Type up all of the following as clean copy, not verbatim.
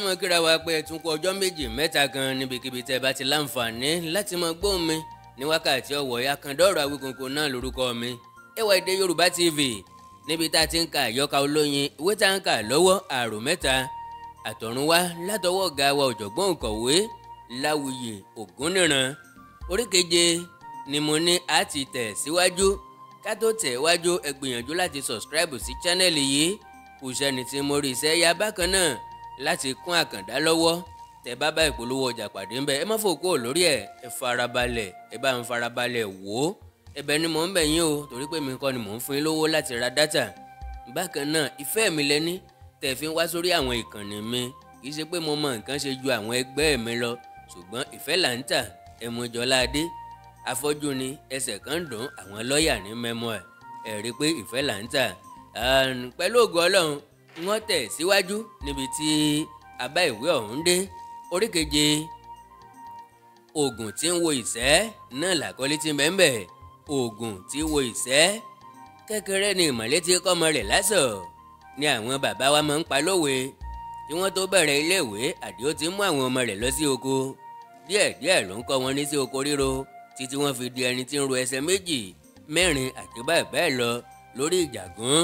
Mọ kíra wa pé ẹtún kú ọjọ́ méjì mẹ́ta kan níbikíbi tẹ́ bá ti láǹfààní láti mọ gbóhùn mi ní wákàtí ọ̀wọ̀ ya kan dọ́rọ̀ Awíkonko náà lórúkọ mi. Ẹwà Èdè Yorùbá TV níbi tá a ti ń ka àyọkà olóyin, ìwé tá a ń kà lọ́wọ́ àrò mẹ́ta àtọ̀runwá látọwọ́ ọ̀gá wa ọ̀jọ̀gbọ́n òǹkọ̀wé Láwùyè Ògúnníran. Orí keje ni mo ní a ti tẹ̀ síwájú. Ká tó tẹ̀ wájú, ẹ gbìyànjú láti subscribe sí channel yìí. Kò sẹ́ni tí mo rí iṣẹ́ ya bákan náà láti kún àkàndá lọ́wọ́. Tẹ bá bá ìpolówó ọjà pàdé ńbẹ, ẹ má fòkó lórí ẹ, ẹ farabalẹ̀, ẹ bá ń farabalẹ̀ wò ó. Ẹ̀bẹ̀ ni mò ń bẹ̀ yín o, torí pé mi kọ́ ni mò ń fún yín lówó láti ra dátà. Bákan náà ìfẹ́ mi lẹ́ní tẹ̀ fi ń wá sórí àwọn ìkànnì mi. Kì í ṣe pé mo mọ nǹkan ṣe ju àwọn ẹgbẹ́ mi lọ, ṣùgbọ́n ìfẹ́ là ń tà. Ẹ̀mú Jọládé afọ́jú ni, ẹsẹ̀ kan dùn, àwọn lọ́ọ̀yà ní mẹ́mọ́ ẹ̀. Ẹ̀ rí i pé ìfẹ́ là ń tà. Pẹ̀lú ògo Ọlọ́run, wọ́n tẹ̀ síwájú níbi tí a bá ìwé ọ̀hún dé. Orí keje, oògùn tí ń wo ìṣẹ́ náà làkọ́lé tí ń bẹ ń bẹ̀. Oògùn tí ń wo ìṣẹ́. Kékeré ni ìmọ̀lẹ́ tí kọ́mọ rẹ̀ lásọ̀ ni àwọn bàbá wa máa ń pa lówe. Kí wọ́n tó bẹ̀rẹ̀ iléèwé, Àdìó ti mú àwọn ọmọ rẹ̀ lọ sí oko. Díẹ̀díẹ̀ ló ń kọ́ wọn ní sí oko ríro títí wọ́n fi di ẹni tí ń ro ẹsẹ̀ méjì, mẹ́rin àti bẹ́ẹ̀ bẹ́ẹ̀ lọ lórí ìjàgún.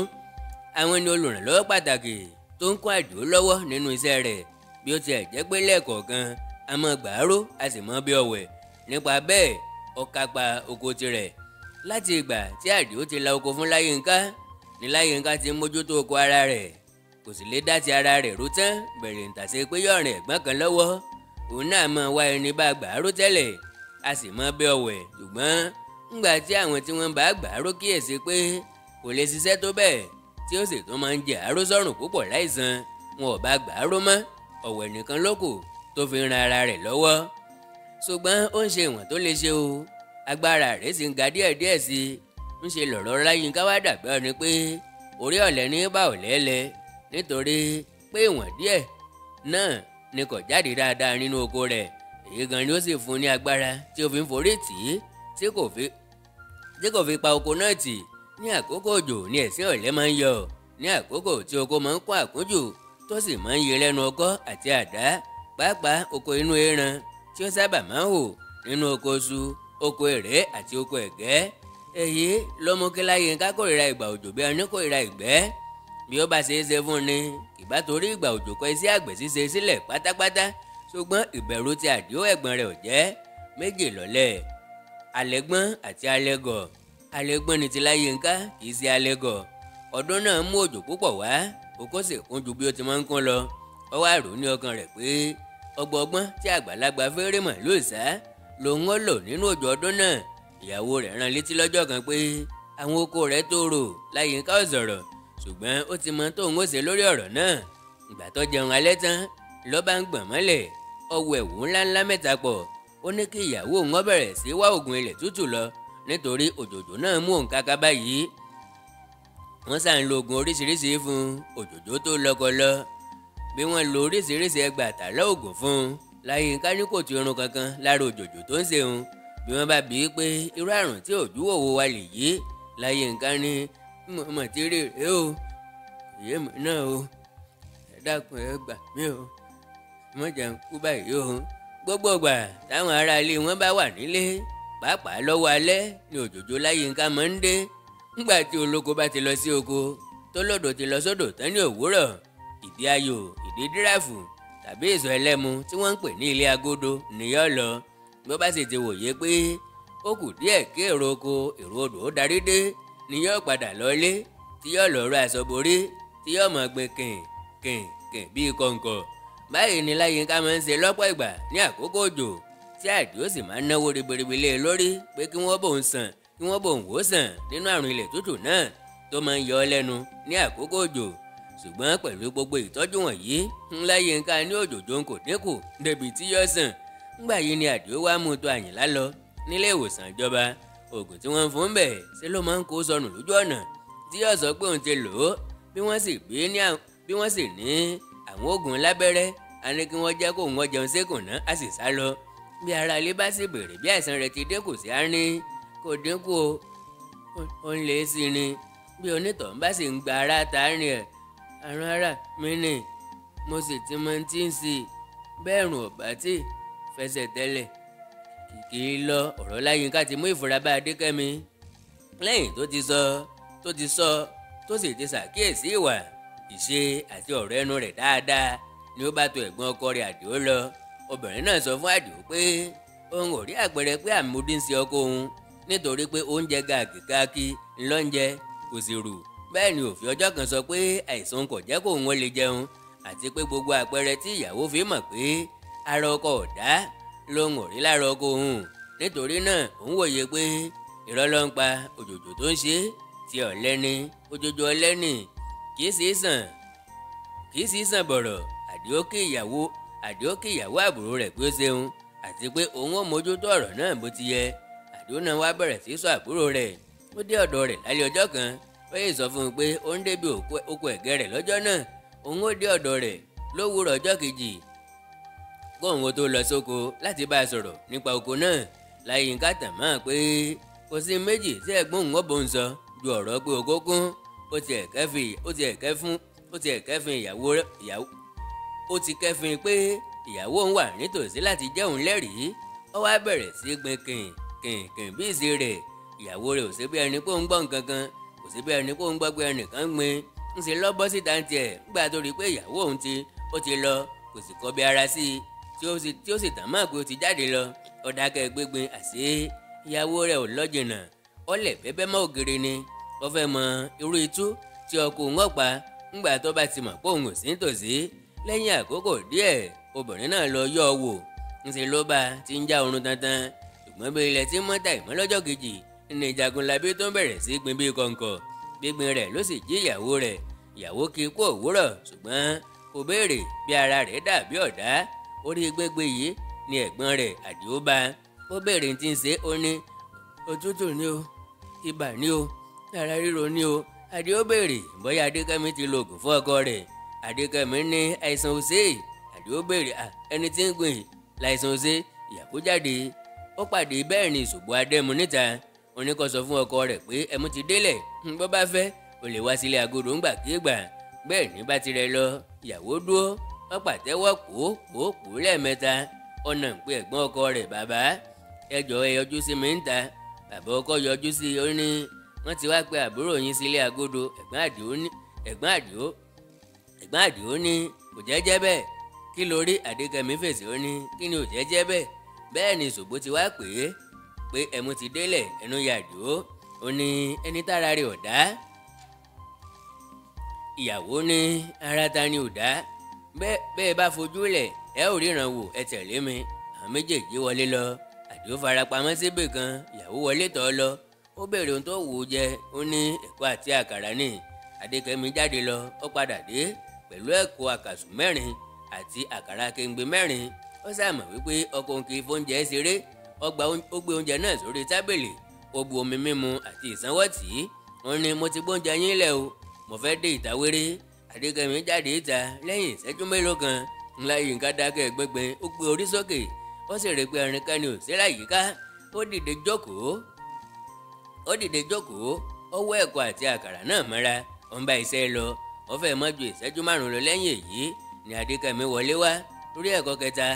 Àwọn ni olùrànlọ́wọ́ pàtàkì tó ń kó Àdìó lọ́wọ́ nínú iṣẹ́ rẹ̀, bí ó tiẹ̀ jẹ́ pé lẹ́ẹ̀kọ̀ọ̀kan a mọ̀ gbàárò a sì mọ̀ bí ọ̀wẹ̀. Nípa bẹ́ẹ̀, ó kápá oko tirẹ̀. Láti ìgbà tí Àdìó ti la oko fún Láyínká ní Láyínká ti ń mójútó oko ara rẹ̀. Kò sì lè dá ti ara rẹ̀ ró tán, bẹ̀rẹ̀ ǹtàṣe pé yọ̀rìn ẹ̀gbọ́n kan lọ́wọ́. Òun náà mọ̀ wá ẹni bá gbàárò tẹ́lẹ̀, a sì mọ̀ bí ọ̀wẹ̀. Ṣùgbọ́n ńgbà tí àwọn tí wọ́n bá gbàárò kíyèsí pé kò lè ṣiṣẹ́ tó bẹ́ẹ̀, tí ó sì tún máa ń jẹ àárò sọ́rùn púpọ̀ láìsan, wọn ò bá gbàárò mọ́. Ọ̀wẹ̀ nìkan ló kù tó fi ran ara rẹ̀ lọ́wọ́. Ṣùgbọ́n ó ń ṣe ìwọ̀n tó lè ṣe o, agbára rẹ̀ sì ń ga díẹ̀díẹ̀ sí i. Ń ṣe lọ̀rọ̀ Láyínká wá dàbí ọ̀ni pé orí ọ̀lẹ ní bá ọ̀lẹ lẹ, nítorí pé ìwọ̀n díẹ̀ náà ni kò jáde dáadáa nínú oko rẹ̀. Èyí gan ni ó sì fún ní agbára tí ó fi ń forí tì í, tí kò fi pa oko náà tì. Ní àkókò òjò ni ẹ̀sìn ọ̀lẹ máa ń yọ, ní àkókò tí oko máa ń kún àkúnjù tó sì máa ń yẹ lẹ́nu ọkọ́ àti àdá, pàápàá oko inú ẹran tí ó sábà máa ń hù nínú oko iṣu, oko èrè àti oko ẹ̀gẹ́. Èyí ló mú kí Láyínká kórìíra ìgbà òjò bí ẹni kórìíra ìgbẹ́. Bí ó bá ṣe é ṣe fún ni, ìbá torí ìgbà òjò kọ iṣẹ́ àgbẹ̀ ṣíṣe sílẹ̀ pátápátá. Ṣùgbọ́n ìbẹ̀rù ti Àdìó ẹ̀gbọ́n rẹ̀ ò jẹ́ méjì lọ́lẹ̀, alẹ́gbọ́n àti alẹ́gọ̀. Alẹ́gbọ́n ni ti Láyínká, kì í ṣe alẹ́gọ̀. Ọdún náà mú òjò púpọ̀ wá, oko sì kún ju bí ó ti máa ń kún lọ. Ó wá rò ní ọkàn rẹ̀ pé ọgbọ̀ngbọ́n tí àgbàlagbà fẹ́rẹ̀ mọ̀ ló sá lòun ó lò nínú òjò ọdún náà. Ìyàwó rẹ̀ rán létí lọ́jọ́ kan pé àwọn oko rẹ̀ tòrò. Láyínká ò sọ̀rọ̀, ṣùgbọ́n ó ti mọ tóun ó ṣe lórí ọ̀rọ̀ náà. Ìgbà tó jẹun alẹ́ tán ló bá ń gbọ̀n mọ́lẹ̀, ó wọ ẹ̀wù ńláńlá mẹ́ta pọ̀. Ó ní kí ìyàwó òun ó bẹ̀rẹ̀ sí wá oògùn ilẹ̀ tútù lọ, nítorí òjòjò náà mú òun káká báyìí. Wọ́n sá ń lo oògùn oríṣiríṣi fún òjòjò tó lọ́kọlọ. Bí wọ́n lo oríṣiríṣi ẹgbàátàlá oògùn fún un, Láyínká ní kò tu irun kankan lára òjòjò tó ń ṣeun. Bí wọ́n bá bí i pé irú àrùn tí òjú òwò wa lè yí, Láyínká ní mọ̀ tí rí rèé o, ìyé mi náà o, ẹ dákun ẹ gbà mí o, mọ̀ jẹ́ ń kú báyìí o. Gbogbo ìgbà táwọn ará ilé wọn bá wà nílé, pàápàá lọ́wọ́ alẹ́ ni òjòjò Láyínká máa ń dé. Ńgbà tí olóko bá ti lọ sí oko, tó lódò ti lọ sódò tán ní òwúrọ̀, ìdí ayò, ìdí díràfù tàbí ìsọ̀ ẹlẹ́mu tí wọ́n ń pè ní ilé agodo nìyọ́ lọ. Bó bá sì ti wòye pé ó kù díẹ̀ kí èrò oko èrò odò ó darí dé, ni yóò padà lọlé, tí yóò lọ rọ aṣọ borí, tí yóò mọ̀ gbin kìn kìn kìn bíi kọ̀ǹkọ̀. Báyìí ni Láyínká máa ń ṣe lọ́pọ̀ ìgbà ní àkókò òjò, tí Àdìó sì máa ń náwó ribiribi lé e lórí pé kí wọ́n bòun sàn, kí wọ́n bòun wò sàn nínú àrùn ilẹ̀ tútù náà tó máa ń yọ ọ́ lẹ́nu ní àkókò òjò. Ṣùgbọ́n pẹ̀lú gbogbo ìtọ́jú wọ̀nyí, Láyínká ní òjòjò kò dínkù débi tí yóò sàn. Ńgbà yìí ni Àdìó wá mú tó Àyìnlá lọ nílé ìwòsàn ìjọba. Oògùn tí wọ́n ń fún bẹ̀ ṣe ló máa ń kó sọnù lójú ọ̀nà, tí yóò sọ pé òun ti lò ó. Bí wọ́n sì ní àwọn oògùn lábẹ́rẹ́, a ní kí wọ́n jẹ́ kó wọ́n jẹun sékùn náà, á sì sá lọ. Bí ara ilé bá sì béèrè bí àìsàn rẹ̀ ti dínkù sí, á ní kò dínkù o, ó ń lé sí ni. Bí onítọ̀hún bá sì ń gba ara ta rìn ẹ̀, àrùn ara mi nì, Mo sì ti mọ tí ń ṣe bẹ́ẹ̀ rùn ọ̀bá tí fẹsẹ̀ tẹ́lẹ̀ kìkì lọ. Ọ̀rọ̀ Láyínká ti mú ìfura bá Adékẹ́mi lẹ́yìn tó ti sọ tó sì ti ṣàkíyèsí ìwà ìṣe àti ọ̀rọ̀ ẹnu rẹ̀ dáadáa ni ó bá tọ̀ ẹ̀gbọ́n ọkọ rẹ̀ Àdìó lọ. Obìnrin náà sọ fún Àdìó pé òun ò rí àpẹẹrẹ pé àmúdí ń ṣe ọkọ òun nítorí pé oúnjẹ gàkíkàkí ńlọ́njẹ kò sì rù. Bẹ́ẹ̀ ni òfin ọjọ́ kan sọ pé àìsàn kò jẹ́ kóun ó lè jẹun àti pé gbogbo àpẹẹrẹ tí ìyàwó fi mọ̀ pé ara ọkọ ò dá lòun ò rí lára ọkọ òun. Nítorí náà òun wòye pé irọ́ ló ń pa òjòjò tó ń ṣe ti ọ̀lẹ́ni òjòjò ọ̀lẹ́ni kì í sì sàn bọ̀rọ̀. Àdìó kí ìyàwó àbúrò rẹ̀ pé ó ṣeun àti pé òun ò mójútó ọ̀rọ̀ náà bó ti yẹ. Àdìó náà wá bẹ̀rẹ̀ sí sọ àbúrò rẹ̀. Ó dé ọ̀dọ̀ rẹ̀ lálẹ́ ọjọ́ kan. Ó yẹ sọ fún un pé ó ń débi oko ẹ̀gẹ́ rẹ̀ lọ́jọ́ náà. Òun ó dé ọ̀dọ̀ rẹ̀ lówùúrọ̀ ọjọ́ kejì kóun ó tó lọ sóko láti bá a sọ̀rọ̀ nípa oko náà. Láyínká tàn mọ́ pé kò sí méjì tí ẹ̀gbọ́n òun ó bóun sọ ju ọ̀rọ̀ pé oko kún. Ó ti kẹ́fìn pé ìyàwó òun wà nítòsí láti jẹ́ òun lẹ́rìí. Ó wá bẹ̀rẹ̀ sí gbin kìnkìnkìn bí ìṣe rẹ̀. Ìyàwó rẹ̀ ò sí bí ẹni kó ń gbọ́ nǹkan kan, kò sí bí ẹni kó ń gbọ́ pé ẹnìkan gbin. Ń ṣe lọ́bọ́ síta ń tiẹ̀ nígbà tó rí i pé ìyàwó òun ó ti lọ, kò sì kọbi ara sí i tí ó sì tàn mọ́ pé ó ti jáde lọ. Ó dákẹ́ gbégbin àṣé ìyàwó rẹ̀ ò lọ jìnnà. Ó lẹ̀ bẹ́bẹ́ mọ́ ògiri ni. Ó fẹ́ mọ irú itú tí ọkọ òun ọ̀pá ńgbà tó bá ti mọ̀ pé òun ò sí nítòsí. Lẹ́yìn àkókò díẹ̀ obìnrin náà lọ yọ̀ ọ́ wò. Ńṣe ló bá ti ń já oorun tantan. Ṣùgbọ́n bí ilẹ̀ tí mọ́ta ìmọ́ lọ́jọ́ kejì ní Jagunlabi tó ń bẹ̀rẹ̀ sí gbin bí kọ̀ǹkọ̀. Gbígbin rẹ̀ ló sì jí ìyàwó rẹ̀. Ìyàwó kí kú òwúrọ̀ ṣùgbọ́n kò béèrè bí ara rẹ̀ dàbí ọ̀dá. Orí gbégbé yìí ni ẹ̀gbọ́n rẹ̀ Àdìó bá. Ó béèrè tí ń ṣe, ó ní òtútù ni o, ibà ni o, ara ríro ni o. Àdìó béèrè bóyá Adékẹ́mi ti lo oògùn fún ọkọ rẹ̀. Adékẹ́mi ní àìsàn òṣè. Àdìó béèrè ẹni tí ń gbìn láìsàn òṣè. Ìyàwó jáde ó pàdé bẹ́ẹ̀ ni Ṣòbò Adẹ́mu níta. Ó ní kó sọ fún ọkọ rẹ̀ pé ẹmu ti délẹ̀, bó bá fẹ́ ó lè wá sílé agodo ńgbàkigbà. Bẹ́ẹ̀ ní bá tirẹ̀ lọ, ìyàwó dúró, ó pàtẹ́wọ́ pòópòópò lẹ́ẹ̀mẹ́ta. Ọ̀nà ń pe ẹ̀gbọ́n ọkọ rẹ̀, bàbá ẹ jọ̀ọ́ ẹ yọjú sí mi níta. Bàbá ọkọ yọjú sí i, ó ní wọ́n ti wá pe àbúrò yín sílé agodo. Ẹ̀gbọ́n Àdìó ní kò jẹ́jẹ́ bẹ́ẹ̀. Kí ló rí? Adékẹ́mi fèsì, ó ní kí ni ò jẹ́jẹ́ bẹ́ẹ̀? Bẹ́ẹ̀ ni Ṣòbó ti wá pè é pé ẹmu ti délẹ̀. Ẹnu ya Àdìó. Ó ní ẹni tára rẹ̀ ò dá. Ìyàwó ní ara ta ni ò dá. Bẹ́ẹ̀ bá fojú lẹ̀ ẹ ò ríran wò, ẹ tẹ̀lé mi. Àwọn méjèèjì wọlé lọ. Àdìó farapamọ́ síbì kan. Ìyàwó wọlé tọ̀ lọ. Ó béèrè ohun tó wù ú jẹ. Ó ní ẹ̀kọ àti àkàrà ni. Adékẹ́mi jáde lọ. Ó padà dé pẹ̀lú ẹ̀kọ àkàsù mẹ́rin àti àkàrà kéńgbé mẹ́rin. Ó sàmọ̀ wípé ọkọ òun kì í fóúnjẹ ṣeré. Ó gbé oúnjẹ náà sórí tábìlì. Ó bu omi mímu àti ìsanwó tì í. Ó ní mo ti gbóúnjẹ yín lẹ̀ o, mo fẹ́ dé ìta wéré. Adékẹ́mi jáde ìta lẹ́yìn ìṣẹ́jú mélòó kan. Láyínká dákẹ́ gbẹ́gbẹ́. Ó gbé orí sókè. Ó sì rí pé ẹnikẹ́ni ò sí láyìíká. Ó dìde jókòó. Ó wọ́ ẹ̀kọ àti àkàrà náà mọ́ra. Ó ń bá iṣẹ́ lọ. Ó fẹ́ mọ́ ju ìṣẹ́jú márùn-ún lọ lẹ́yìn èyí ni Adékẹ́mi wọlé wá. Lórí ẹ̀kọ kẹta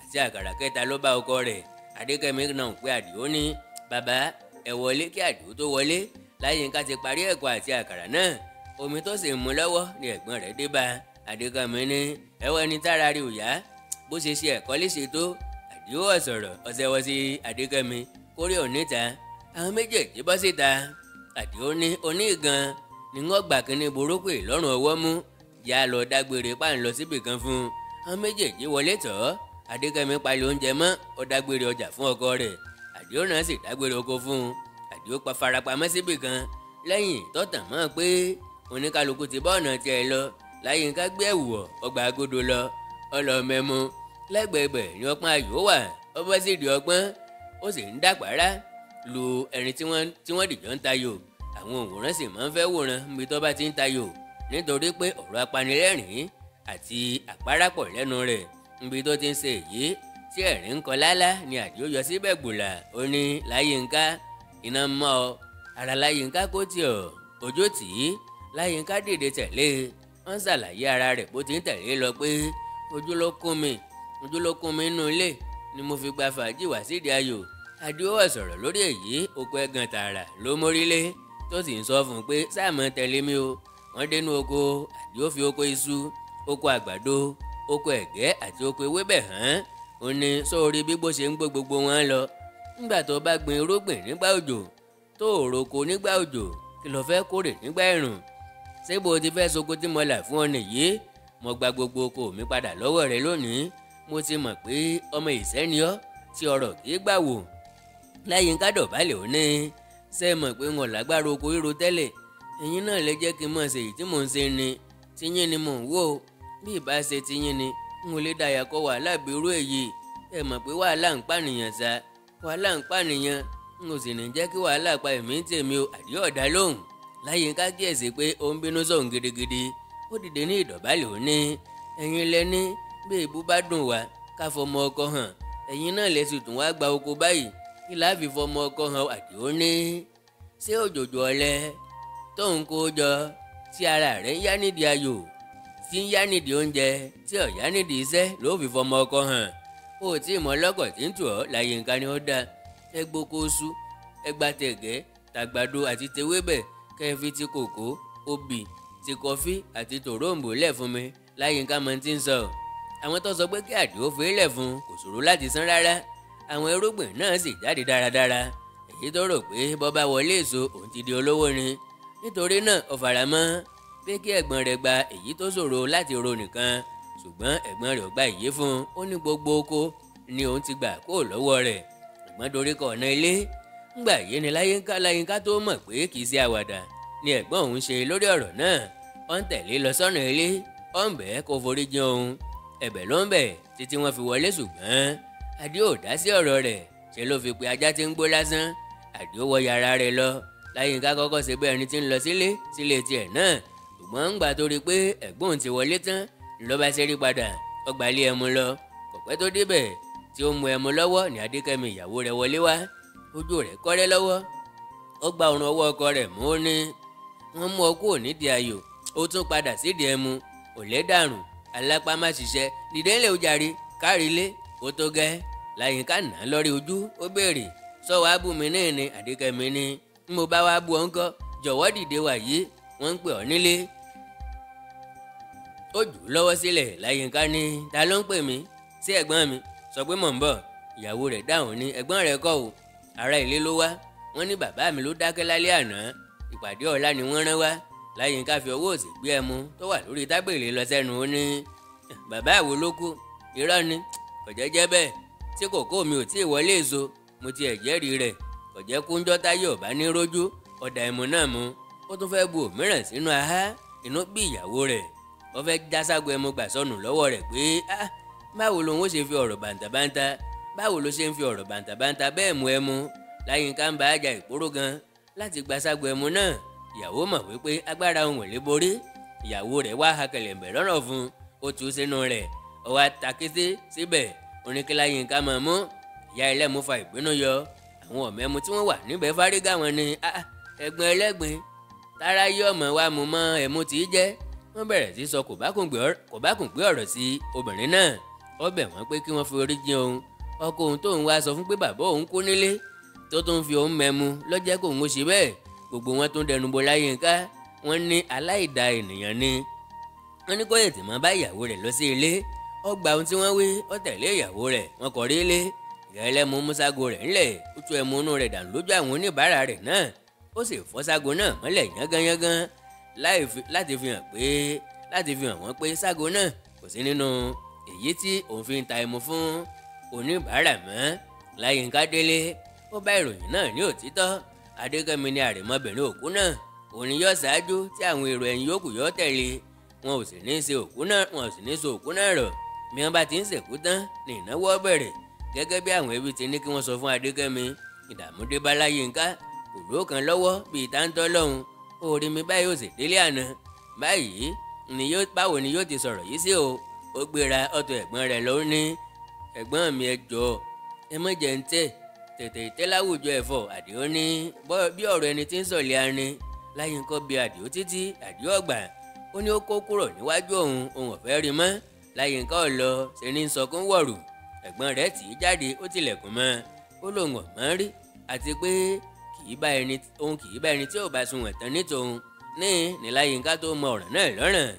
àti àkàrà kẹta ló bá ọkọ rẹ̀. Adékẹ́mi náà pé Àdìó ní bàbá ẹ wọlé. Kí Àdìó tó wọlé, Láyínká ti parí ẹ̀kọ àti àkàrà náà. Omi tó sì ń mu lọ́wọ́ ni ẹ̀gbọ́n rẹ̀ dé bá. Adékẹ́mi ní ẹwọ́ ẹni tára rí òyà bó ṣe ṣe ẹ̀kọ́ léṣe tó. Àdìó ọ̀sọ̀rọ̀ ọ̀sẹ̀wọ̀ sí Adékẹ́mi kórè òníta. Àwọn méjèèjì bọ́ síta. Àdìó ní onígan ni wọ́n gbà kínní burúkú ìlọ́rùn ọwọ́ mú. Yá lọ dágbére páà ń lọ síbì kan fún un. Àwọn méjèèjì wọlé tọ̀. Adékẹ́mi palẹ̀ oúnjẹ mọ́. Ó dágbére ọjà fún ọkọ rẹ̀. Àdìó náà sì dágbére oko fún un. Àdìó pa farapamọ́ síbì kan lẹ́yìn tó tàn mọ́ pé oníkálukú ti bá ọ̀nà tiẹ̀ lọ. Láyínká gbé ẹ̀wù wọ̀, ọgbà agodo lọ, ọlọ́mẹmu. Lẹ́gbẹ̀ẹ́gbẹ̀ ni ọpọ́n ayò wà. Ó bọ́ sí ìdí ọpọ́n, ó sì ń dàpárá lu ẹni tí wọ́n dìjọ́ ń tayò. Àwọn òǹwòrán sì máa ń fẹ́ wòran níbi tó bá ti ń tayò nítorí pé ọ̀rọ̀ apanilẹ́rìn-ín àti àpárápọ̀ lẹ́nu rẹ̀. Níbi tó ti ń ṣe èyí tí ẹ̀rín ń kọ lálá ni Àdìó yọ síbẹ̀ gbòòlà. Ó ní Láyínká iná mọ́ ọ. Ara Láyínká kó tì ọ́, ojú tì í. Láyínká dìde tẹ̀lé. Wọ́n ṣàlàyé ara rẹ̀ bó ti ń tẹ̀lé lọ pé ojú ló kún mi, ojú ló kún mi nínú ilé ni mo fi gba fàájì wá sídìí ayò. Àdìó wá sọ̀rọ̀ lórí èyí, oko ẹ̀gàn tààrà ló mórílé tó sì ń sọ fún un pé sáà mọ́ tẹ̀lé mi o. Wọ́n dénú oko, Àdìó fi oko iṣu, oko àgbàdo, oko ẹ̀gẹ́ àti oko ewébẹ̀ hàn. Ó ní sórí bí bó ṣe ń gbó gbogbo wọn lọ. Nígbà tó bá gbin irúgbìn nígbà òjò, tó roko nígbà òjò, kí lo fẹ́ kórè nígbà ẹ̀rùn? Ṣé bó ti fẹ́ soko tí mo là fún ọ nìyí? Mo gba gbogbo oko mi padà lọ́wọ́ rẹ lónìí. Mo ti mọ̀ pé ọmọ ìṣẹ́ ni ọ́ tí ọrọ̀ kì í gbà wò. Láyínká dọ̀bálẹ̀ ó ní ṣé mọ̀ pé n ò lágbára oko ríro tẹ́lẹ̀? Ẹ̀yin náà lè jẹ́ kí n mọ̀ ṣe èyí tí mò ń ṣe ni. Tiyín ni mò ń wò. Bí ìbá ṣe tiyín ni, n ò lè dàyà kọ wàhálà bí irú èyí. Ẹ mọ̀ pé wàhálà ń pànìyàn sá, wàhálà ń pànìyàn. N ò sì ní jẹ́ kí wàhálà pa èmi ń tèmi o. Àdìó ọ̀dà lóhùn. Láyínká kíyèsí pé ó ń bínú sóhun gidigidi. Ó dìde ní ìdọ̀bálẹ̀ ó ní ẹ̀yin lẹ ní bí ìbú bá dùn wá ká fọmọ ọkọ hàn. Ẹ̀yin náà lè sì tún wá gba oko báyìí. Kí la fi fọmọ ọkọ hàn? Àdìó ní ṣé òjòjò ọ̀lẹ tó ń kó jọ tí ara rẹ̀ ń yá nídìí ayò, tí ń yá nídìí oúnjẹ, tí ò yá nídìí iṣẹ́ ló fi fọmọ ọkọ hàn? Ó tí ì mọ ọlọ́kọ̀ tí ń tù ọ́. Láyínká ni ó dá. Ẹ gboko oṣù, ẹ gba tẹ̀gẹ́, tàgbàdo àti tewébẹ̀, kẹ́ ẹ fi ti kòkó, obì, ti kọfí àti tòróǹbó lẹ̀ fún mi. Láyínká mọ tí ń sọ. Àwọn tó sọ pé kí Àdìó fi lẹ̀ fún kò ṣòro láti san rárá. Àwọn irúgbìn náà sì jáde dáradára. Èyí tó rò pé bọ́ bá wọlé èso òun ti di olówó ni. Nítorí náà ó faramọ́ pé kí ẹ̀gbọ́n rẹ̀ gba èyí tó ṣòro láti ro nìkan. Ṣùgbọ́n ẹ̀gbọ́n rẹ̀ ò gba èyí fún un. Ó ní gbogbo oko ni òun ti gbà kó lọ́wọ́ rẹ̀. Ẹ̀gbọ́n dorí kọ ọ̀nà ilé. Ńgbà yìí ni Láyínká tó mọ̀ pé kì í ṣe àwàdà ni ẹ̀gbọ́n òun ṣe lórí ọ̀rọ̀ náà. Ó ń tẹ̀lé lọ sọ́nà ilé, ó ń bẹ̀ kó forí jìn òun. Ẹ̀bẹ̀ ló ń bẹ̀ títí wọ́n fi wọlé. Ṣùgbọ́n Àdìó ò dá sí ọ̀rọ̀ rẹ̀, ṣe ló fi pe ajá tí ń gbó lásán. Àdìó wọ yàrá rẹ̀ lọ. Láyínká kọ́kọ́ ṣe bẹ́ẹ̀ ni tí ń lọ sílé tiẹ̀ náà. Ṣùgbọ́n ńgbà tó rí pé ẹ̀gbọ́n òun ti wọlé tán ló bá ṣẹ́rí padà, ó gba ilé ẹmu lọ. Kò pẹ́ tó débẹ̀ tí ó mu ẹmu lọ́wọ́ ní Adékẹ́mi ìyàwó rẹ̀ wọlé wá. Ojú rẹ̀ kọ́rẹ́ lọ́wọ́. Ó gba ọrùn ọwọ́ ọkọ rẹ̀ mú. Ó ní wọ́n mú ọ kúrò nídìí ayò, ó tún padà sídìí ẹmu. Òlé dàrún, alápá má ṣiṣẹ́, dìde ńlẹ̀ ó jàre, kárí ilé, ó tó gẹ́. Láyínká nà á lórí ojú, ó béèrè sọ wàá bú mi náà ni? Adékẹ́mi ní mo bá wàá bú ọ ńkọ́, jọ̀wọ́ dìde wàyí, wọ́n ń pè ọ́ nílé. Ó jù ú lọ́wọ́ sílẹ̀. Láyínká ní ta ló ń pè mí? Sí ẹ̀gbọ́n mi? Sọ pé mò ń bọ̀. Ìyàwó rẹ̀ dáhùn ní ẹ̀gbọ́n rẹ̀ kọ́ o, ará ilé ló wá. Wọ́n ní bàbá mi ló dákẹ́ lálẹ́ àná, ìpàdé ọ̀la ni wọ́n rán wá. Láyínká fi ọwọ́ òsì gbé ẹmu tó wà lórí tábìlì lọ sẹ́nu. Ó ní bàbá àwo ló kú? Irọ́ ni, kò jẹ́ jẹ́ bẹ́ẹ̀. Tí kòkó mi ò tí ì wọlé èso, mo ti ẹ̀jẹ̀rìí rẹ̀. Kò jẹ́ kúnjọ́ táyé ọ̀bá ní rójú. Ọ̀dà ẹmu náà mu. Ó tún fẹ́ bu òmíràn sínú ahá. Inú bí ìyàwó rẹ̀. Ó fẹ́ já ságo ẹmu gbà sọnù lọ́wọ́ rẹ̀ pé ah, báwo lòun ó ṣe fi ọ̀rọ̀ bàǹtàbàǹtà, báwo ló ṣe ń fi ọ̀rọ̀ bàǹtàbàǹtà bẹ́ẹ̀ mu ẹmu? Láyínká ń bá àjà ìpóró gan láti gba ságo ẹmu náà. Ìyàwó mọ̀ wípé agbára òun ò lè borí. Ìyàwó rẹ̀ wá ha kẹlẹ̀mbẹ̀ lọ́rọ̀ fún un. Ó tú sínú rẹ̀, ó wá takété síbẹ̀. Oníkí Láyínká máa mú. Ìyá ẹlẹ́mu fa ìbínú yọ. Àwọn ọ̀mẹ́mu tí wọ́n wà níbẹ̀ fárígá wọn ni ẹ̀gbọ́n ẹlẹ́gbin tára yí ọmọ wa mú mọ́ ẹ̀mú tí í jẹ́. Wọ́n bẹ̀rẹ̀ sí sọ kò bá kùn gbé ọ̀rọ̀ sí obìnrin náà. Ó bẹ̀ wọ́n pé kí wọ́n fi orí jìn òun. Ọkọ òun tóun wá sọ fún pé bàbá òun kú nílé tó tún fi òun mẹ́mu lọ́jẹ́ kóun ó ṣe bẹ́ẹ̀. Gbogbo wọn tún dẹnu bo Láyínká. Wọ́n ní aláìda ènìyàn ni. Wọ́n ní kó tètè máa bá ìyàwó rẹ̀ lọ sí ilé. Ó gba ohun tí wọ́n wí, ó tẹ̀lé ìyàwó rẹ̀, wọ́n kọrí ilé. Ìyá ẹlẹ́mu mú ságo rẹ̀ ńlẹ̀, ó tú ẹmu inú rẹ̀ dànù lójú àwọn oníbàárà rẹ̀ náà. Ó sì fọ́ ságo náà mọ́lẹ̀ yángányángán láti fi hàn wọ́n pé ságo náà kò sí nínú èyí tí òun fi ń ta ẹmu fún oníbàárà mọ́. Láyínká délé, ó bá ìròyìn náà ní òtítọ́. Adékẹ́mi ni àrèmọ́bìnrin òkú náà. Òun ni yóò ṣáájú tí àwọn èrò ẹ̀yìn yòókù yóò tẹ̀lé. Wọn ò sì ní ṣe òkú náà, wọn ò sì ní so òkú náà rọ̀. Bí wọ́n bá ti ń sìnkú tán ní ìnáwó bẹ̀rẹ̀. Gẹ́gẹ́ bí àwọn ẹbí ti ní kí wọ́n sọ fún Adékẹ́mi. Ìdààmú dé bá Láyínká, kò lóòkan lọ́wọ́ bíi táńtọ́ lọ́hùn. Ó rí mi báyìí ó sì délé àná. Báyìí ni yóò, báwo ni yóò ti sọ̀rọ̀ yìí sí o? Ó gbéra ọ̀tọ̀ ẹ̀gbọ́n rẹ̀ ló ní ẹ̀gbọ́n mi ẹ jọ̀ọ́, ẹ má jẹ́ ń tẹ̀ tètè tẹ́ láwùjọ ẹ̀fọ́. Àdìó ní bí ọ̀rọ̀ ẹni tí ń sọ̀lẹ̀ arin. Láyínká bí Àdìó títí, Àdìó ọ̀gbà. Ó ní ó kó kúrò níwájú òun, òun ò fẹ́ rí mọ́. Láyínká ò lọ ṣe ní sọkún wọ̀rù. Ẹ̀gbọ́n rẹ̀ tì í jáde, ó tilẹ̀kùn mọ́. Ó lóun ò mọ̀ rí, àti pé òun kì í bá ẹni tí ò bá sunwọ̀n tán ní tòun. Ní Láyínká tó mọ ọ̀ràn náà lọ́rùn.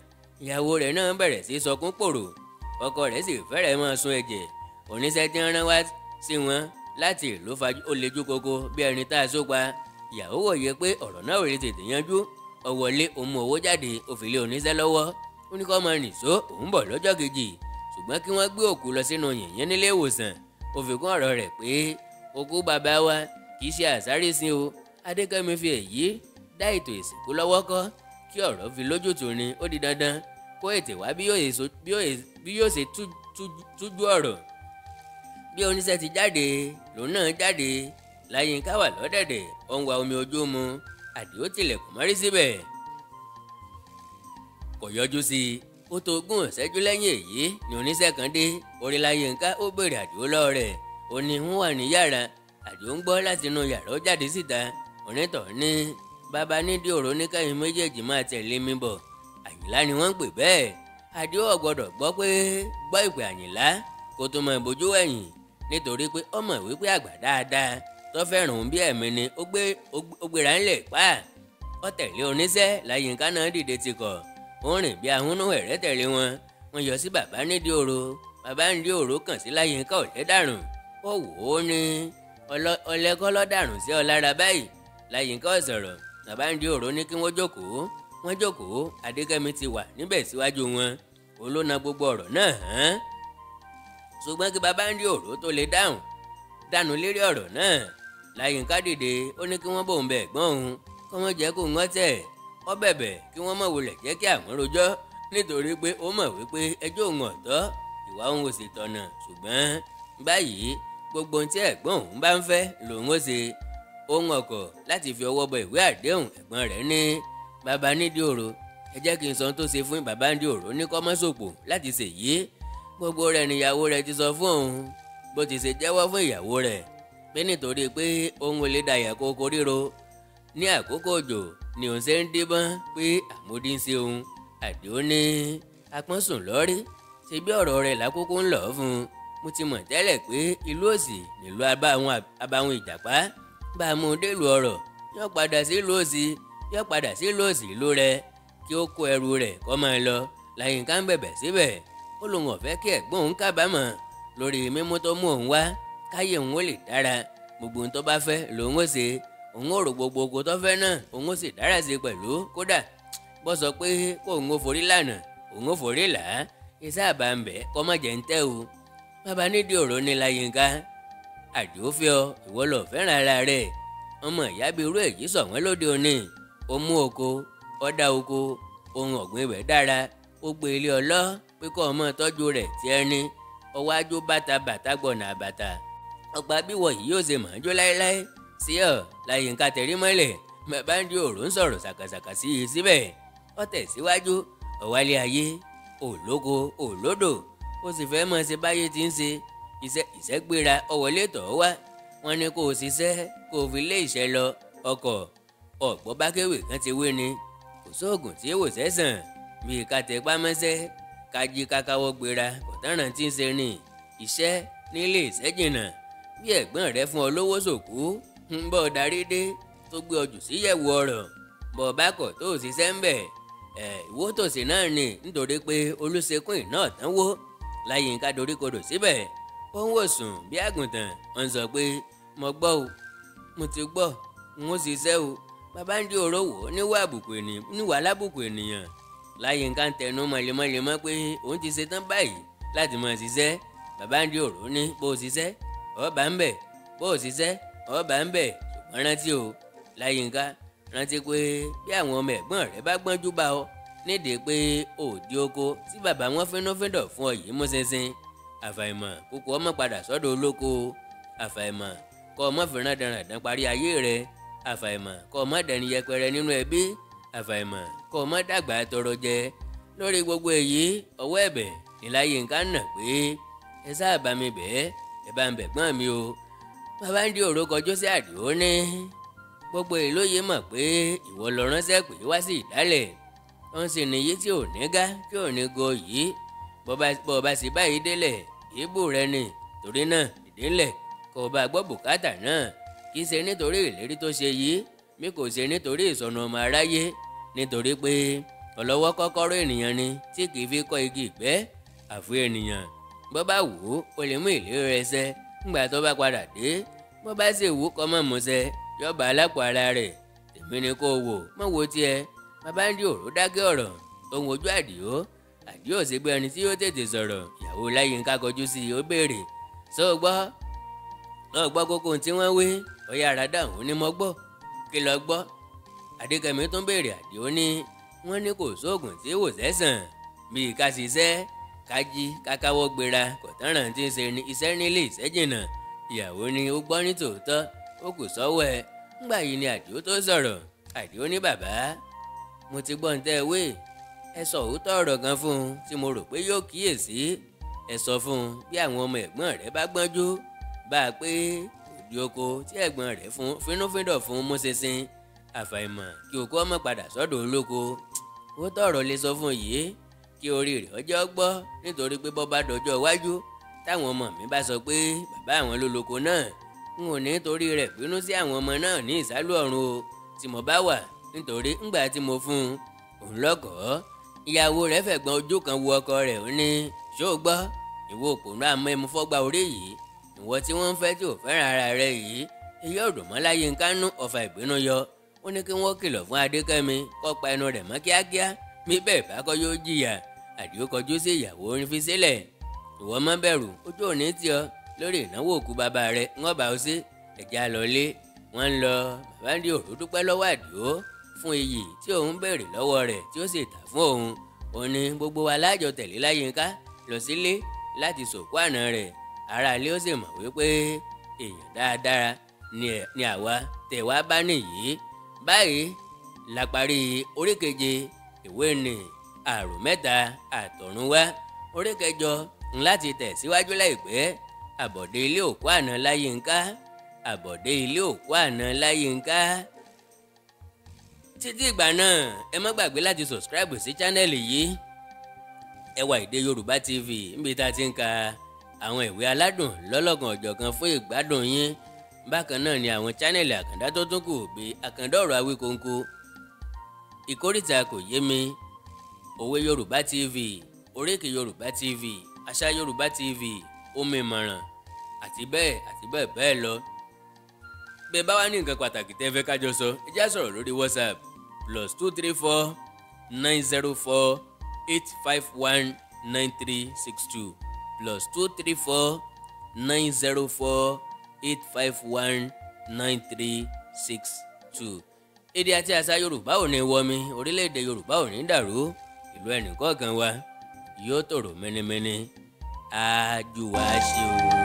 Ìyàwó rẹ̀ náà bẹ̀rẹ̀ sí sọkún pòrò. Ọkọ rẹ̀ sì fẹ́rẹ̀ máa sun ẹ̀jẹ̀. Oníṣẹ́ tí ń rán wá sí wọn láti ìlú fajú ó lejú koko bí ẹni tá a só pa. Ìyàwó wòye pé ọ̀rọ̀ náà ò lè tètè yanjú. Ó wọlé, ó mú owó jáde, ó fi lé oníṣẹ́ lọ́wọ́. Ó ní kó máa nìṣó, òun bọ̀ lọ́jọ́ kejì. Ṣùgbọ́n kí wọ́n gbé òkú lọ sínú yìnyín nílé ìwòsàn. Ó fi kún ọ̀rọ̀ rẹ̀ pé òkú bàbá wa kì í ṣe àsáré sin o. Adékẹ́mi fi èyí dá ètò ìsìnkú lọ́wọ́ kọ́. Kí ọ̀rọ̀ fi lójútùú ni ó di dandan kó ètè wá bí yóò ṣe tújú ọ̀rọ̀. Bí oníṣẹ́ ti jáde lòun náà jáde. Láyínká wà lọ́dẹ̀dẹ̀, ó ń wa omi ojú mu. Àdìó tilẹ̀kùn mọ́rí síbẹ̀, kò yọjú sí i. Ó tó ogún ìṣẹ́jú lẹ́yìn èyí ni oníṣẹ́ kan dé. Orí Láyínká ó béèrè Àdìó lọ́wọ́ rẹ̀. Ó ní ń wà ní yàrá. Àdìó ń gbọ́ láti inú yàrá, ó jáde síta. Onítọ̀ ní bàbá nídìí òró ní kẹ́yìn méjèèjì máa tẹ̀lé mi bọ̀. Àyìnlá ni wọ́n ń pè bẹ́ẹ̀. Àdìó ò gbọ́dọ̀ gbọ́ pé gbọ́ ìpè Àyìnlá kó tó máa bójú ẹ̀yìn, nítorí pé ó mọ̀ wípé àgbà dáadáa tó fẹ́ràn òun bí ẹ̀mí ni. Ó gbéra ńlẹ̀ pa. Ó tẹ̀lé oníṣẹ́. Láyínká náà dìde ti kọ̀. Ó rìn bí ahúnú ẹ̀rẹ́ tẹ̀lé wọn. Wọ́n yọ sí bàbá nídìí òró. Bàbá nídìí òró kàn sí Láyínká ọ̀lẹ́dàrùn. Ó wò ó ní ọlẹ́kọ́ lọ́dàrùn sí ọ lára báyìí. Láyínká ò sọ̀rọ̀. Bàbá nídìí òró ní kí wọ́n jókòó. Wọ́n jókòó. Adékẹ́mi ti wà níbẹ̀ síwájú wọn. Olóna gbogbo ọ̀rọ̀ náà hàn. Ṣùgbọ́n kí bàbá nídìí òró tó lè dáhùn dànù lérí ọ̀rọ̀ náà, Láyínká dìde. Ó ní kí wọ́n bòun bẹ̀ ẹ̀gbọ́n òun, kí wọ́n jẹ́ kó wọ́n tẹ̀. Ó bẹ̀bẹ̀ kí wọ́n má wulẹ̀ jẹ́ kí àwọn rojọ́, nítorí pé ó mọ̀ wípé ẹjọ́ òun ọ̀tọ̀, ìwà òun ò sì tọ̀nà. Ṣùgbọ́n báyìí gbogbo ohun tí ẹ̀gbọ́n òun bá ń fẹ́ lòun ó ṣe. Òun ọkọ̀ láti fi ọwọ́ bọ ìwé àdéhùn. Ẹ̀gbọ́n rẹ̀ ní bàbá nídìí òró, ẹ jẹ́ kí n sọ ohun tó ṣe fún bàbá nídìí òró ní kọ́mọ́sòpò láti ṣèyí. Gbogbo rẹ̀ níyàwó rẹ̀ ti sọ fún òun bó ti ṣe jẹ́wọ́ fún ìyàwó rẹ̀ pé nítorí pé òun ò lè dàyà kókó ríro ní àkókò òjò ni òun ṣe ń díbọ́n pé àmúdí ń ṣe òun. Àdìó ní apọ́n sùn lọ́rí, ṣe bí ọ̀rọ̀ rẹ̀ lákòókò ń lọ̀ fún un. Mo ti mọ̀ tẹ́lẹ̀ pé ìlú òsì nílùú abáwọn ìjàpá. Bá a mú un délùú ọ̀rọ̀, yóò padà sí ìlú òsì, yóò padà sí ìlú òsì ìlú rẹ̀ kí ó kó ẹrù rẹ̀ kó máa lọ. Láyínká ń bẹ̀bẹ̀ síbẹ̀. Ó lóun ò fẹ́ kí ẹ̀gbọ́n òun kábàámọ̀ lórí mímú tó mú òun wá, káyé òun ó lè dára. Gbogbo ohun tó bá fẹ́ lòun ó ṣe. Òun ó rò gbogbo oko tó fẹ́ náà, òun ó sì dára sí pẹ̀lú. Kódà bó sọ pé kó òun ó forí lànà, òun ó forí là á. Iṣẹ́ àbàǹbẹ̀ kọ́ má jẹ́ ń tẹ́ o. Bàbá nídìí òró ní Láyínká. Àdìó fẹ́ ọ, ìwọ lọ fẹ́ràn ara rẹ̀. Ọmọ ìyá bíi irú èyí sọ wọ́n lóde òní. Ó mú oko, ó dá oko, ohun ọ̀gbìn rẹ̀ dára. Ó gbé ilé ọlọ́ pé kó ọmọ tọ́jú rẹ̀ tí ẹni. Ọwọ́ ajó bàtà bàtà gbọ̀nà àbàtà. Ọ̀pá bíwọ̀ yìí yóò ṣe màá jó láéláé. Sí ọ, Láyínká tẹ̀rí mọ́lẹ̀. Bàbá nídìí òró ń sọ̀rọ̀ ṣàkàṣàkà sí i síbẹ̀. Ó tẹ̀síwájú. Ọ̀wálé ayé, òlóko, òlódò. Ó sì fẹ́ mọ̀ ṣe báyé ti ń ṣe. Ìṣẹ́ gbéra ọwọ́lé tọ̀ wá. Wọ́n ní kó o ṣiṣẹ́ kó o fi lé ìṣẹ́ lọ. Ọkọ̀ ọ̀gbọ́ bákéwì kan ti wé ni. Kò sóògùn tí wò sẹ́sàn. Bíi ká tẹpá mọ́ṣẹ́, ká jí kákáwọ́ gbéra, kò tánràn tí ń ṣe ni. Iṣẹ́ nílé ìṣẹ́ jìnnà. Bí ẹ̀gbọ́n rẹ fún ọ lówó sòkú, ń bọ̀ darí dé tó gbé ọjù síyẹ̀wò ọ̀rọ̀. Bọ̀ bá kọ̀ tó ṣiṣẹ́ ń bẹ̀. Ìwó tòsí náà ni nítorí pé Olúṣekún iná tán wó. Láyínká doríkodò síbẹ̀. Ó ń wò sùn bí àgùntàn. Ó ń sọ pé mo gbọ́ o, mo ti gbọ́, n ó ṣiṣẹ́ o. Bàbá nídìí òró wò ó níwà alábùkù ènìyàn. Láyínká ń tẹnu mọ̀lẹ́mọ̀lẹ́mọ́ pé òun ti ṣetán báyìí láti máa ṣiṣẹ́. Bàbá nídìí òró ní bó o ṣiṣẹ́, ó bá ń bẹ̀, bó o ṣiṣẹ́, ó bá ń bẹ̀. Ṣùgbọ́n rántí o, Láyínká, rántí pé bí àwọn ọmọ ẹ̀gbọ́n rẹ bá gbọ́njú bá ọ nídìí pé òdi oko tí bàbá wọn fínúfíndọ̀ fún ọ yìí mú ṣinṣin. Àfàìmọ̀ kókó ọmọ padà sọ́dọ̀ olóko. Àfàìmọ̀ kọ́ ọmọ fìràn dandan parí ayé rẹ. Àfàìmọ̀ kọ́ ọmọ dẹni yẹpẹrẹ nínú ẹbí. Àfàìmọ̀ kọ́ ọmọ dàgbà tọrọ jẹ. Lórí gbogbo èyí, ọwọ́ ẹ̀bẹ̀ ní Láyínká nà pé ẹ sáà bá mi bẹ́ẹ̀, ẹ bá ń bẹ̀gbọ́n mi o. Bàbá ń di òró kọjú sí Àdìó ní gbogbo ìlóye mọ̀ pé ìwọ lọ ránṣẹ́ pé wá sí ìdálẹ̀. Wọ́n sì níyí tí ò ní gá tí ò ní go yìí. Bọ́ bá sì báyìí délẹ̀ ìbò rẹ ni. Torí náà ìdílẹ̀ kó o bá gbọ́ bùkátà náà. Kì í ṣe nítorí ìlérí tó ṣe yìí, mi kò ṣe nítorí ìsọnù ọmọ aráyé, nítorí pé ọlọ́wọ́ kọ́kọ́rọ́ ènìyàn ni tí kì í fi kọ́ igi ìgbẹ́ àfi ènìyàn. Bó bá wù ú o lè mú ìlérí rẹ ṣẹ ńgbà tó bá padà dé. Bó bá sì wù ú kó má mú ṣẹ, yọba alápò ara rẹ̀. Tèmi ni kó wò, mọ̀ wo tiẹ̀. Bàbá ń di òró dákẹ́ ọ̀rọ̀, ohun ojú Àdìó. Àdìó sì gbé ẹni tí yóò tètè sọ̀rọ̀. Ìyàwó Láyínká kọjú sí i, ó béèrè, ṣó o gbọ́? Ó gbọ́ kókó tí wọ́n wí? Ó yára dáhùn ní mo gbọ́. Kí lo gbọ́? Adékẹ́mi tún béèrè. Àdìó ní wọ́n ní kò sóògùn tí wò sẹ́sàn bíi ká ṣiṣẹ́ ká jí ká káwọ́ gbéra, kò tánràn tí ń ṣe ní iṣẹ́ nílé iṣẹ́ jìnnà. Ìyàwó ni ó gbọ́ ní tòótọ́, ó kù sọ́wọ́ ẹ̀. Ńgbà yìí ni Àdìó tó sọ̀rọ̀. Àdìó ní bàbá, mo ti gbọ́ ntẹ́ wé. Ẹ sọ òótọ́ ọ̀rọ̀ kan fún un tí mo rò pé yóò kíyèsí. Ẹ sọ fún un bí àwọn ọmọ ẹ̀gbọ́n rẹ̀ bá gbọ́njú bá a pé òdi oko tí ẹ̀gbọ́n rẹ̀ fún fínúfíndọ̀ fún mú ṣinṣin, àfàìmọ̀ kí òkú ọmọ padà sọ́dọ̀ olóko. Òótọ́ ọ̀rọ̀ lè sọ fún yìí kí orí rẹ̀ ọjọ́ gbọ́, nítorí pé bọ́ bá dọjọ́ iwájú táwọn ọmọ mi bá sọ pé bàbá àwọn ló lóko náà, n ò ní torí rẹ̀ bínú sí àwọn ọmọ náà ní ìsálú ọ̀run o tí mo bá wà, nítorí ńgbà tí mo fún un òun lọ́kọ̀ọ́. Ìyàwó rẹ̀ fẹ̀gbọ́n ojú kan wo ọkọ rẹ̀, ó ní ṣó o gbọ́? Ìwọ òpònú àmọ́ ẹmu fọ́gbà orí yìí, ìwọ tí wọ́n ń fẹ́ tí ò fẹ́ràn ara rẹ̀ yìí. Èyí ọ̀dùn mọ́ Láyínká nú, ọ̀fà ìbínú yọ. Ó ní kí wọ́n kìlọ̀ fún Adékẹ́mi kó pa ẹnu rẹ̀ mọ́ kíákíá, bí bẹ́ẹ̀ bá kọ́ yóò jìyà. Àdìó kọjú sí ìyàwó orin fi sílẹ̀. Ìwọ má bẹ̀rù, ojú òní tì ọ́ lórí ìnáwó òkú bàbá rẹ̀, ń ọ̀bà ó sí ẹ̀já lọlé. Wọ́n ń lọ. Bàbá ń di òró dúpẹ́ lọ́wọ́ Àdìó fún iyì tí òun béèrè lọ́wọ́ rẹ̀ tí ó sì tà fún òun. Òun ni gbogbo wa lájọ tẹ̀lé Láyínká lọ sílé láti sòkú àná rẹ̀. Ará ilé ó sì mọ̀ wípé èèyàn dáadáa ni àwa tẹ̀ wá bá nìyí. Báyìí la parí orí keje ìwé ni àrò mẹ́ta àtọ̀runwá. Orí kẹjọ láti tẹ̀ síwájú láìpẹ́. Àbọ̀dé ilé òkú àná Láyínká. Àbọ̀dé ilé òkú àná Láyínká. Títí ìgbà náà, ẹ má gbàgbé láti subscribe sí channel yìí, Ẹwà Èdè Yorùbá TV, níbi tá a ti ń ka àwọn ìwé aládùn lọ́lọ́kan ọ̀jọ̀kan fún ìgbádùn yín. Bákan náà ni àwọn channel àkàndá tó tún kù bíi Àkàndá Ọ̀rọ̀ Awíkonko, Ìkórìtà Kò Yé Mi, Òwe Yorùbá TV, Oríkì Yorùbá TV, Àṣà Yorùbá TV, Omi Ìmọ̀ràn, àti bẹ́ẹ̀ àti bẹ́ẹ̀ bẹ́ẹ̀ lọ. Bẹ́ẹ̀ bá wá ní nǹkan pàtàkì tẹ́ fẹ́ kájọ sọ, ẹ já sọ̀rọ̀ lórí WhatsApp +234 904 851 9362, +234 904 851 9362. Èdè àti àṣà Yorùbá ò ní wọmi, orílẹ̀-èdè Yorùbá ò ní dàrú, ìlú ẹnìkọ̀ọ̀kan wa yóò tòrò mẹ́nimẹ́ni. Àjùwà ṣe o.